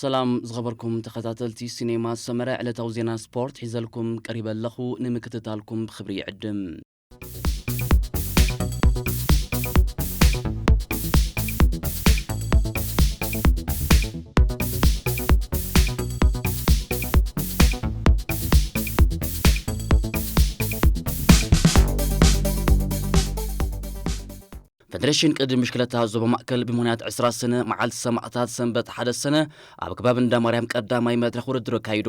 ሰላም ዝኸበርኩም ተኸታተልቲ ሲኔማ ሰመረ፣ ዕለታዊ ዜና ስፖርት ሒዘልኩም ቀሪበ ኣለኹ። ንምክትታልኩም ብኽብሪ ይዕድም። ፈደሬሽን ቅድድም ብሽክለታ ዞባ ማእከል ብምኽንያት ዕስራ ሰነ መዓልቲ ሰማእታት ሰንበት ሓደ ሰነ ኣብ ከባቢ እንዳ ማርያም ቀዳማይ መድረኽ ውድድር ኣካይዱ።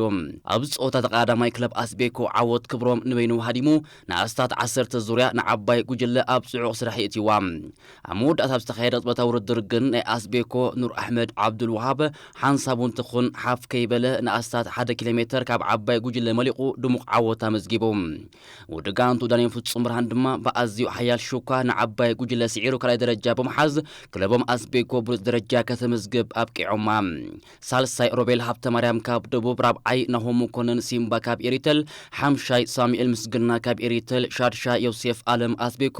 ኣብዚ ጸወታ ተቐዳማይ ክለብ ኣስቤኮ ዓወት ክብሮም ንበይኑ ሃዲሙ ንኣስታት ዓሰርተ ዙርያ ንዓባይ ጉጅለ ኣብ ጽዑቕ ስራሕ የእትይዋ። ኣብ መወዳእታ ኣብ ዝተኻየደ ቅጽበታዊ ውድድር ግን ናይ ኣስቤኮ ኑር ኣሕመድ ዓብዱልውሃብ ሓንሳቡ እንትኹን ሓፍ ከይበለ ንኣስታት ሓደ ኪሎ ሜተር ካብ ዓባይ ጉጅለ መሊቑ ድሙቕ ዓወት ኣመዝጊቡ። ውድብ ጋንቱ ዳንኤል ፍጹም ብርሃን ድማ ብኣዝዩ ሓያል ሹኳ ንዓባይ ጉጅለ ስዒሩ ካልኣይ ደረጃ ብምሓዝ ክለቦም ኣስቤኮ ብሉጽ ደረጃ ከተመዝግብ ኣብቂዖማ። ሳልሳይ ሮቤል ሃብተማርያም ካብ ደቡብ፣ ራብዓይ ናሆም መኮንን ሲምባ ካብ ኤሪተል፣ ሓምሻይ ሳሙኤል ምስግና ካብ ኤሪተል፣ ሻድሻይ ዮሴፍ ኣለም ኣስቤኮ፣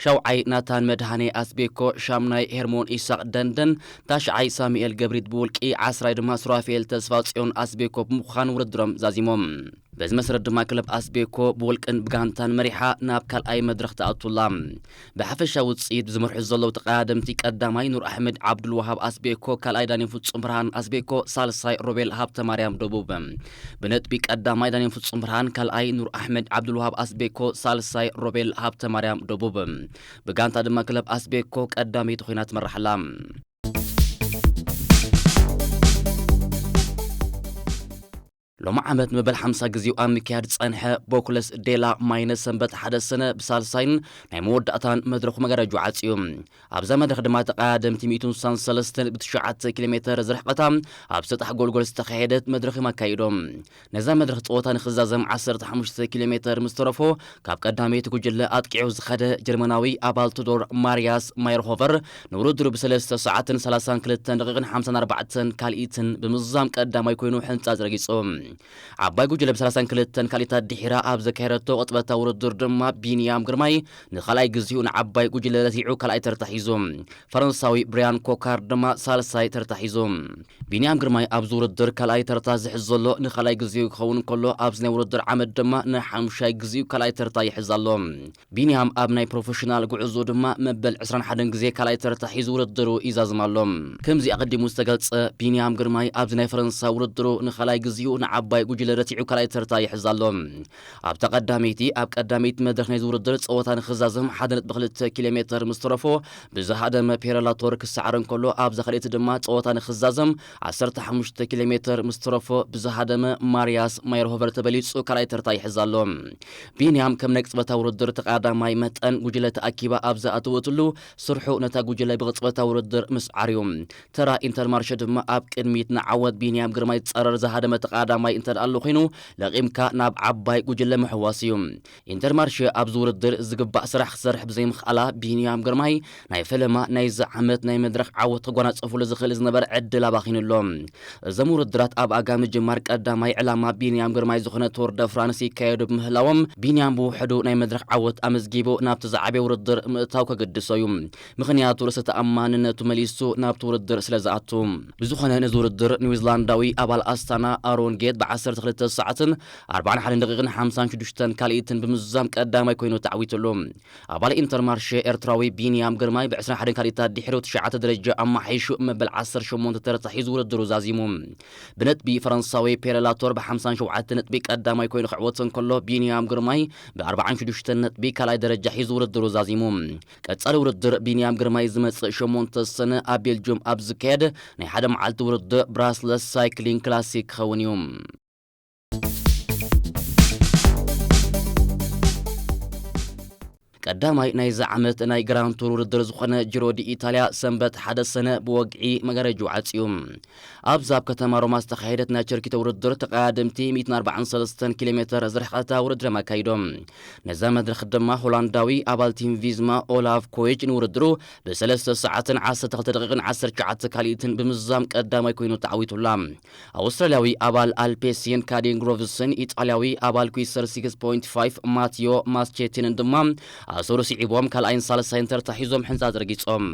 ሻውዓይ ናታን መድሃኔ ኣስቤኮ፣ ሻምናይ ሄርሞን ኢሳቕ ደንደን፣ ታሽዓይ ሳሙኤል ገብሪት ብውልቂ፣ ዓስራይ ድማ ሱራፌል ተስፋጽዮን ኣስቤኮ ብምዃን ውድድሮም ዛዚሞም። በዚ መሰረት ድማ ክለብ ኣስቤኮ ብውልቅን ብጋንታን መሪሓ ናብ ካልኣይ መድረኽ ትኣቱላ። ብሓፈሻ ውጽኢት ብዝመርሑ ዘለዉ ተቐዳደምቲ ቀዳማይ ኑር ኣሕመድ ዓብዱልዋሃብ ኣስቤኮ፣ ካልኣይ ዳንኤል ፍጹም ብርሃን ኣስቤኮ፣ ሳልሳይ ሮቤል ሃብተ ማርያም ደቡብ። ብነጥቢ ቀዳማይ ዳንኤል ፍጹም ብርሃን፣ ካልኣይ ኑር ኣሕመድ ዓብዱልዋሃብ ኣስቤኮ፣ ሳልሳይ ሮቤል ሃብተ ማርያም ደቡብ። ብጋንታ ድማ ክለብ ኣስቤኮ ቀዳመይቲ ኮይና ትመርሓላ። ሎሚ ዓመት መበል ሓምሳ ግዜኡ ኣብ ምክያድ ዝጸንሐ ቦኩለስ ዴላ ማይነ ሰንበት ሓደ ሰነ ብሳልሳይን ናይ መወዳእታን መድረኹ መጋረጁ ዓጽዩ። ኣብዛ መድረኽ ድማ ተቐዳደምቲ ሚእትን ስሳን ሰለስተን ብትሽዓተ ኪሎ ሜተር ዝርሕቐታ ኣብ ሰጣሕ ጎልጎል ዝተኻየደት መድረኽ እዮም ኣካይዶም። ነዛ መድረኽ ጸወታ ንኽዛዘም ዓሰርተ ሓሙሽተ ኪሎ ሜተር ምስ ተረፎ ካብ ቀዳመይቲ ጉጅለ ኣጥቂዑ ዝኸደ ጀርመናዊ ኣባል ቱዶር ማርያስ ማየርሆቨር ንውድድሩ ብሰለስተ ሰዓትን ሰላሳን ክልተን ደቂቕን ሓምሳን ኣርባዕተን ካልኢትን ብምዝዛም ቀዳማይ ኮይኑ ሕንጻጽ ረጊጹ። ዓባይ ጉጅለ ብሰላሳን ክልተን ካልኢታት ድሒራ ኣብ ዘካየደቶ ቅጥበታዊ ውድድር ድማ ቢንያም ግርማይ ንኻልኣይ ግዜኡ ንዓባይ ጉጅለ ረቲዑ ካልኣይ ተርታ ሒዙ። ፈረንሳዊ ብሪያን ኮካር ድማ ሳልሳይ ተርታ ሒዙ። ቢንያም ግርማይ ኣብዚ ውድድር ካልኣይ ተርታ ዝሕዝ ዘሎ ንኻልኣይ ግዜኡ ክኸውን ከሎ ኣብዚ ናይ ውድድር ዓመት ድማ ንሓሙሻይ ግዜኡ ካልኣይ ተርታ ይሕዝ ኣሎ። ቢንያም ኣብ ናይ ፕሮፌሽናል ጉዕዞ ድማ መበል ዕስራን ሓደን ግዜ ካልኣይ ተርታ ሒዙ ውድድሩ ይዛዝም ኣሎ። ከምዚ ኣቐዲሙ ዝተገልጸ ቢንያም ግርማይ ኣብዚ ናይ ፈረንሳ ውድድሩ ንኻልኣይ ግዜኡ ንዓባይ ጉጅለ ረቲዑ ካልኣይ ተርታ ይሕዝ ኣሎ። ኣብታ ቀዳመይቲ ኣብ ቀዳመይቲ መድረኽ ናይዚ ውድድር ጸወታ ንኽዛዘም ሓደ ነጥቢ ክልተ ኪሎ ሜተር ምስ ተረፎ ብዝሃደመ ፔረላቶር ክሰዓር እንከሎ ኣብዛ ካልኣይቲ ድማ ጸወታ ንኽዛዘም ዓሰርተ ሓሙሽተ ኪሎ ሜተር ምስ ተረፎ ብዝሃደመ ማርያስ ማየርሆቨር ተበሊጹ ካልኣይ ተርታ ይሕዝ ኣሎ። ቢንያም ከም ናይ ቅጽበታዊ ውድድር ተቐዳማይ መጠን ጉጅለ ተኣኪባ ኣብ ዝኣተወትሉ ስርሑ ነታ ጉጅለ ብቕጽበታዊ ውድድር ምስዓር እዩ። ተራ ኢንተርማርሸ ድማ ኣብ ቅድሚት ንዓወት ቢንያም ግርማይ ዝጻረር ዝሃደመ ተቐዳማይ እንተ ደኣ ኣሎ ኮይኑ ለቒምካ ናብ ዓባይ ጉጅለ ምሕዋስ እዩ። ኢንተርማርሸ ኣብዚ ውድድር ዝግባእ ስራሕ ክሰርሕ ብዘይምኽኣላ ቢንያም ግርማይ ናይ ፈለማ ናይዚ ዓመት ናይ መድረኽ ዓወት ክጓናጸፉሉ ዝኽእል ዝነበረ ዕድል ኣባኺኑ ኣሎ። እዞም ውድድራት ኣብ ኣጋ ምጅማር ቀዳማይ ዕላማ ቢንያም ግርማይ ዝኾነ ቶር ደ ፍራንስ ይካየዱ ብምህላዎም ቢንያም ብውሕዱ ናይ መድረኽ ዓወት ኣመዝጊቡ ናብቲ ዝዓበየ ውድድር ምእታው ከገድሶ እዩ። ምኽንያቱ ርእሰ ተኣማንነቱ መሊሱ ናብቲ ውድድር ስለ ዝኣቱ። ብዝኾነ ነዚ ውድድር ኒውዚላንዳዊ ኣባል ኣስታና ኣሮን ጌት ብ ዓሰርተ ክልተ ሰዓትን ኣርባዓን ሓደን ደቂቕን ሓምሳን ሽዱሽተን ካልኢትን ብምዝዛም ቀዳማይ ኮይኑ ተዓዊትሉ። ኣባል ኢንተርማርሼ ኤርትራዊ ቢንያም ግርማይ ብ ዕስራን ሓደን ካልኢታት ድሕሪ ትሽዓተ ደረጃ ኣማሓይሹ መበል ዓሰርተ ሸሞንተ ተርታ ሒዙ ውድድሩ ዛዚሙ። ብነጥቢ ፈረንሳዊ ፔረላቶር ብ ሓምሳን ሸውዓተን ነጥቢ ቀዳማይ ኮይኑ ክዕወት እንከሎ ቢንያም ግርማይ ብ ኣርባዓን ሽዱሽተን ነጥቢ ካልኣይ ደረጃ ሒዙ ውድድሩ ዛዚሙ። ቀጻሊ ውድድር ቢንያም ግርማይ ዝመጽእ ሸሞንተ ሰነ ኣብ ቤልጅየም ኣብ ዝካየድ ናይ ሓደ መዓልቲ ውድድር ብራስለስ ሳይክሊንግ ክላሲክ ክኸውን እዩ። ቀዳማይ ናይዚ ዓመት ናይ ግራንድ ቱር ውድድር ዝኾነ ጂሮ ዲ ኢታልያ ሰንበት ሓደ ሰነ ብወግዒ መጋረጅኡ ዓጽዩ። ኣብዚ ኣብ ከተማ ሮማ ዝተኻየደት ናይ ቸርኪቶ ውድድር ተቐዳደምቲ ሚእትን ኣርባዓን ሰለስተን ኪሎ ሜተር ዝርሕቐታ ውድድር ኣካይዶም። ነዛ መድረኽ ድማ ሆላንዳዊ ኣባል ቲም ቪዝማ ኦላቭ ኮይች ንውድድሩ ብሰለስተ ሰዓትን ዓሰርተ ክልተ ደቂቕን ዓሰርተ ትሽዓተ ካልኢትን ብምዝዛም ቀዳማይ ኮይኑ ተዓዊቱላ። ኣውስትራልያዊ ኣባል ኣልፔሲን ካዲን ግሮቭስን ኢጣልያዊ ኣባል ኩይሰር ሲክስ ፖይንት ፋይቭ ማቲዮ ማስቼቲንን ድማ ኣብ እሱሩ ስዒቦም ካልኣይን ሳልሳይን ተርታ ሒዞም ሕንጻ ዘርጊጾም።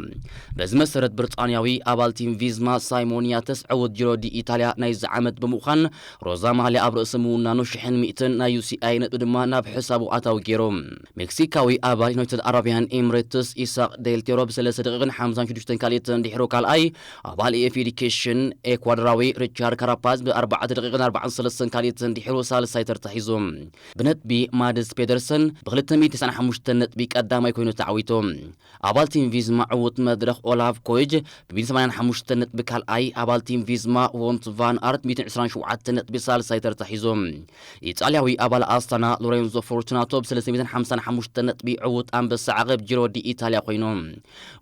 በዚ መሰረት ብሪጣንያዊ ኣባል ቲም ቪዝማ ሳይሞን ያተስ ዕውት ጂሮ ዲ ኢታልያ ናይዚ ዓመት ብምዃን ሮዛ ማልያ ኣብ ርእሲ ምውናኑ ሽሕን ሚእትን ናይ ዩ ሲ ኣይ ነጥቢ ድማ ናብ ሕሳቡ ኣታዊ ገይሩ። ሜክሲካዊ ኣባል ዩናይትድ ኣረቢያን ኤምሬትስ ኢሳቅ ዴል ቴሮ ብሰለስተ ደቂቕን ሓምሳን ሽዱሽተን ካልኢትን ድሕሩ ካልኣይ፣ ኣባል ኤፍ ዲ ኬሽን ኤኳዶራዊ ሪቻርድ ካራፓዝ ብኣርባዕተ ደቂቕን ኣርባዓን ሰለስተን ካልኢትን ድሕሩ ሳልሳይ ተርታ ሒዙ። ብነጥቢ ማድስ ፔደርሰን ብክልተ ሚእቲ ተስዓን ሓሙሽተን ነጥቢ ቀዳማይ ኮይኑ ተዓዊቱ። ኣባል ቲም ቪዝማ ዕዉት መድረኽ ኦላቭ ኮይጅ ብ ሚእቲ ሰማንያን ሓሙሽተን ነጥቢ ካልኣይ፣ ኣባል ቲም ቪዝማ ዎንት ቫን ኣርት ሚእቲ ዕስራን ሸውዓተን ነጥቢ ሳልሳይ ተርታ ሒዙ። ኢጣልያዊ ኣባል ኣስታና ሎሬንዞ ፎርቱናቶ ብ ሰለስተ ሚእትን ሓምሳን ሓሙሽተን ነጥቢ ዕዉት ኣንበሳ ዓቐብ ጂሮ ዲ ኢታልያ ኮይኑ።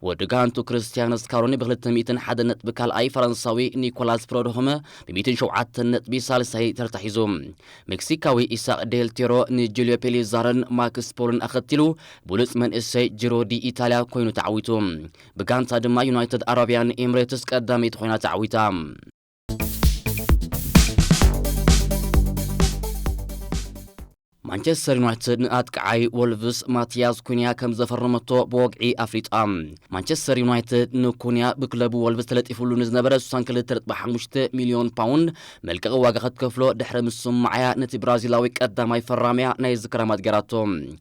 ወዲ ጋንቱ ክርስቲያኖ ስካሮኒ ብ ክልተ ሚእትን ሓደን ነጥቢ ካልኣይ፣ ፈረንሳዊ ኒኮላስ ፕሮድሆመ ብ ሚእትን ሸውዓተን ነጥቢ ሳልሳይ ተርታ ሒዙ። ሜክሲካዊ ኢሳቅ ዴል ቴሮ ንጁልዮ ፔሊዛርን ማክስ ፖልን ኣኸቲሉ ብሉጽ መንእሰይ ጂሮ ዲ ኢታልያ ኮይኑ ተዓዊቱ። ብጋንታ ድማ ዩናይትድ ኣረቢያን ኤምሬትስ ቀዳመይቲ ኮይና ተዓዊታ። ማንቸስተር ዩናይትድ ንኣጥቃዓይ ወልቭስ ማቲያስ ኩንያ ከም ዘፈረመቶ ብወግዒ ኣፍሊጣ። ማንቸስተር ዩናይትድ ንኩንያ ብክለቡ ወልቭስ ተለጢፉሉ ንዝነበረ ስሳን ክልተ ነጥቢ ሓሙሽተ ሚልዮን ፓውንድ መልቀቂ ዋጋ ክትከፍሎ ድሕሪ ምስምማዓያ፣ ነቲ ብራዚላዊ ቀዳማይ ፈራሚያ ናይ ዝክራማት ገራቶ።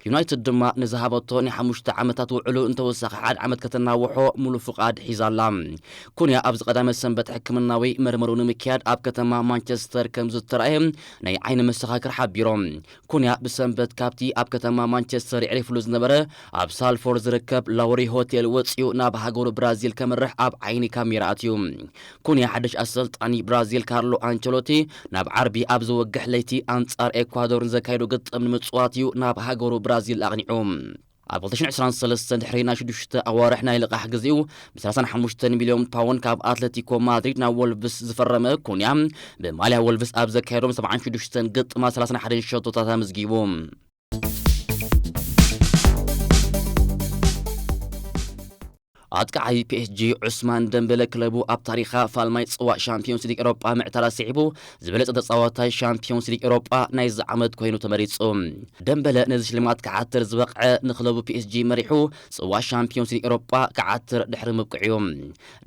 ዩናይትድ ድማ ንዝሃበቶ ናይ ሓሙሽተ ዓመታት ውዕሉ እንተወሳኺ ሓደ ዓመት ከተናውሖ ሙሉ ፍቓድ ሒዛላ። ኩንያ ኣብዚ ቀዳመ ሰንበት ሕክምናዊ መርመሩ ንምክያድ ኣብ ከተማ ማንቸስተር ከም ዝተራእየ ናይ ዓይኒ መሰኻክር ሓቢሮም። ኩንያ ብሰንበት ካብቲ ኣብ ከተማ ማንቸስተር የዕሪፍሉ ዝነበረ ኣብ ሳልፎርድ ዝርከብ ላውሪ ሆቴል ወጺኡ ናብ ሃገሩ ብራዚል ከምርሕ ኣብ ዓይኒ ካሜራ ኣትዩ። ኩንያ ሓድሽ ኣሰልጣኒ ብራዚል ካርሎ ኣንቸሎቲ ናብ ዓርቢ ኣብ ዝወግሕ ለይቲ ኣንጻር ኤኳዶር ንዘካየዶ ግጥም ንምጽዋት እዩ ናብ ሃገሩ ብራዚል ኣቕኒዑ። ኣብ ክልተ ሽሕን ዕስራን ሰለስተን ድሕሪ ናይ ሽዱሽተ ኣዋርሕ ናይ ልቓሕ ግዜኡ ብ ሰላሳን ሓሙሽተን ሚልዮን ፓውንድ ካብ ኣትለቲኮ ማድሪድ ናብ ወልቭስ ዝፈረመ ኩንያ፣ ብማልያ ወልቭስ ኣብ ዘካየዶም ሰብዓን ሽዱሽተን ግጥማት ሰላሳን ሓደን ሸቶታት ኣመዝጊቡ። ኣጥቃዓይ ፒ ኤስ ጂ ዑስማን ደምበለ ክለቡ ኣብ ታሪኻ ፋልማይ ጽዋእ ሻምፒዮንስ ሊግ ኤሮጳ ምዕታራ ስዒቡ ዝበለጸ ተጻዋታይ ሻምፒዮንስ ሊግ ኤሮጳ ናይዚ ዓመት ኮይኑ ተመሪጹ። ደምበለ ነዚ ሽልማት ክዓትር ዝበቕዐ ንክለቡ ፒ ኤስ ጂ መሪሑ ጽዋእ ሻምፒዮንስ ሊግ ኤሮጳ ክዓትር ድሕሪ ምብቅዑ እዩ።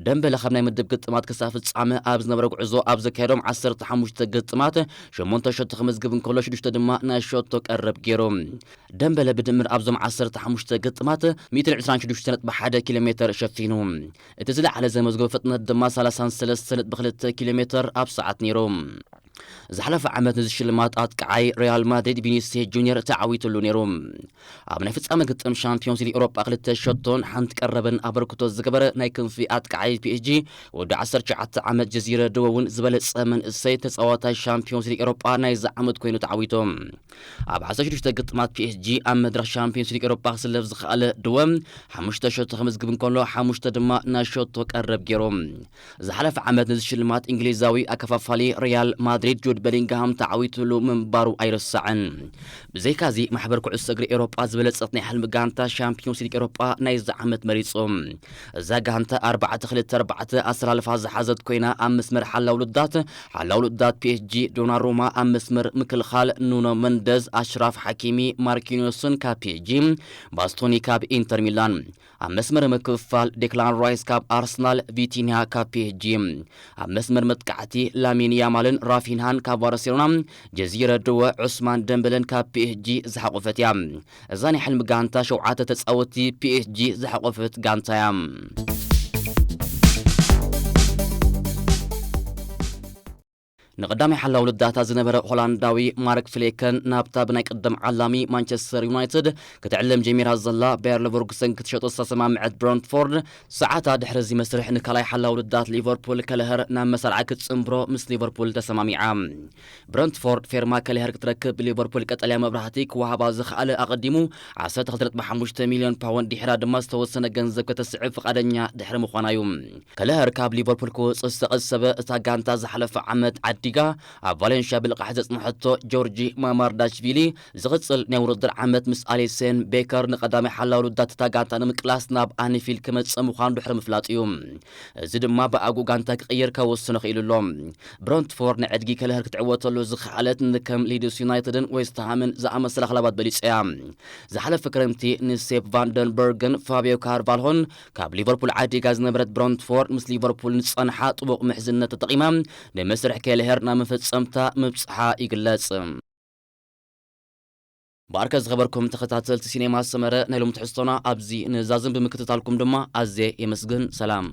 ደምበለ ካብ ናይ ምድብ ግጥማት ክሳብ ፍጻመ ኣብ ዝነበረ ጉዕዞ ኣብ ዘካየዶም ዓሰርተ ሓሙሽተ ግጥማት ሸሞንተ ሸቶ ክምዝግብ እንከሎ ሽዱሽተ ድማ ናይ ሸቶ ቀረብ ገይሩ። ደምበለ ብድምር ኣብዞም ዓሰርተ ሓሙሽተ ግጥማት ሚእትን ዕስራን ሽዱሽተ ነጥቢ ሓደ ኪሎ ሜተር ሸፊኑ። እቲ ዝለዓለ ዘመዝግቦ ፍጥነት ድማ ሰላሳን ሰለስተን ነጥቢ ክልተ ኪሎ ሜተር ኣብ ሰዓት ነይሩ። ዝሓለፈ ዓመት ነዚ ሽልማት ኣጥቃዓይ ሪያል ማድሪድ ቪኒሲየስ ጁኒየር ተዓዊትሉ ነይሩ። ኣብ ናይ ፍጻመ ግጥም ሻምፒዮንስ ሊግ ኤውሮጳ ክልተ ሸቶን ሓንቲ ቀረብን ኣበርክቶ ዝገበረ ናይ ክንፊ ኣጥቃዓይ ፒ ኤስ ጂ ወዲ ዓሰርተ ትሽዓተ ዓመት ጀዚረ ድወ እውን ዝበለጸ መንእሰይ ተጻዋታይ ሻምፒዮንስ ሊግ ኤውሮጳ ናይዚ ዓመት ኮይኑ ተዓዊቱ። ኣብ ዓሰርተ ሽዱሽተ ግጥማት ፒ ኤስ ጂ ኣብ መድረኽ ሻምፒዮንስ ሊግ ኤውሮጳ ክስለፍ ዝኸኣለ ድወ ሓሙሽተ ሸቶ ክምዝግብ እንከሎ ሓሙሽተ ድማ ናይ ሸቶ ቀረብ ገይሩ። ዝሓለፈ ዓመት ነዚ ሽልማት እንግሊዛዊ ኣከፋፋሊ ሪያል ማድሪድ ጁድ ቤሊንግሃም ተዓዊትሉ ምንባሩ ኣይርሳዕን። ብዘይካዚ ማሕበር ኩዕሶ እግሪ ኤውሮጳ ዝበለጸት ናይ ሕልሚ ጋንታ ሻምፒዮንስ ሊግ ኤውሮጳ ናይዚ ዓመት መሪጹ። እዛ ጋንታ ኣርባዕተ ክልተ ኣርባዕተ ኣሰላልፋ ዝሓዘት ኮይና ኣብ መስመር ሓላው ልዳት ሓላው ልዳት ፒ ኤስ ጂ ዶናሩማ፣ ኣብ መስመር ምክልኻል ኑኖ መንደዝ፣ ኣሽራፍ ሓኪሚ፣ ማርኪኒዮስን ካብ ፒ ኤስ ጂ፣ ባስቶኒ ካብ ኢንተር ሚላን፣ ኣብ መስመር ምክፍፋል ዴክላን ራይስ ካብ ኣርሰናል፣ ቪቲንያ ካብ ፒ ኤስ ጂ፣ ኣብ መስመር መጥቃዕቲ ላሚን ያማልን ራፊንሃን ካብ ባርሴሎና፣ ጀዚረ ድወ ዑስማን ደምበለን ካብ ፒ ኤስ ጂ ዝሓቆፈት እያ። እዛ ናይ ሕልሚ ጋንታ ሸውዓተ ተጻወትቲ ፒ ኤስ ጂ ዝሓቆፈት ጋንታ እያ። ንቀዳማይ ሓላው ልዳታ ዝነበረ ሆላንዳዊ ማርክ ፍሌከን ናብታ ብናይ ቅድም ዓላሚ ማንቸስተር ዩናይትድ ክትዕለም ጀሚራ ዘላ ባየር ሌቨርኩሰን ክትሸጦ ዝተሰማምዐት ብረንትፎርድ፣ ሰዓታት ድሕሪ እዚ መስርሕ ንካልኣይ ሓላው ልዳት ሊቨርፑል ከለሀር ናብ መሳርዓ ክትጽንብሮ ምስ ሊቨርፑል ተሰማሚዓ። ብረንትፎርድ ፌርማ ከለሀር ክትረክብ ብሊቨርፑል ቀጠልያ መብራህቲ ክወሃባ ዝኸኣለ ኣቐዲሙ ዓሰርተ ክልተ ነጥቢ ሓሙሽተ ሚልዮን ፓውንድ ድሒራ ድማ ዝተወሰነ ገንዘብ ከተስዕብ ፍቓደኛ ድሕሪ ምዃና እዩ። ከለሀር ካብ ሊቨርፑል ክወጽእ ዝተቐሰበ እታ ጋንታ ዝሓለፈ ዓመት ዓዲ ላሊጋ ኣብ ቫሌንሽያ ብልቓሕ ዘጽንሐቶ ጆርጂ ማማርዳሽቪሊ፣ ዝቕጽል ናይ ውድድር ዓመት ምስ ኣሊሰን ቤከር ንቐዳማይ ሓላው ልዳት እታ ጋንታ ንምቅላስ ናብ ኣንፊልድ ክመጽእ ምዃኑ ድሕሪ ምፍላጥ እዩ። እዚ ድማ ብኣጉ ጋንታ ክቕይር ከወስኖ ክኢሉ ኣሎ። ብረንትፎርድ ንዕድጊ ከለህር ክትዕወተሉ ዝኸኣለት ንከም ሊድስ ዩናይትድን ዌስትሃምን ዝኣመሰላ ክለባት በሊጸ እያ። ዝሓለፈ ክረምቲ ንሴፕ ቫንደንበርግን ፋቢዮ ካርቫልሆን ካብ ሊቨርፑል ዓዲጋ ዝነበረት ብረንትፎርድ፣ ምስ ሊቨርፑል ንጸንሓ ጥቡቕ ምሕዝነት ተጠቒማ ንመስርሕ ከለህር ናብ መፈጸምታ ምብጽሓ ይግለጽ። ብኣርከ ዝኸበርኩም ተኸታተልቲ ሲኔማ ሰመረ፣ ናይ ሎም ትሕዝቶና ኣብዚ ንዛዝም። ብምክትታልኩም ድማ ኣዜ የመስግን። ሰላም።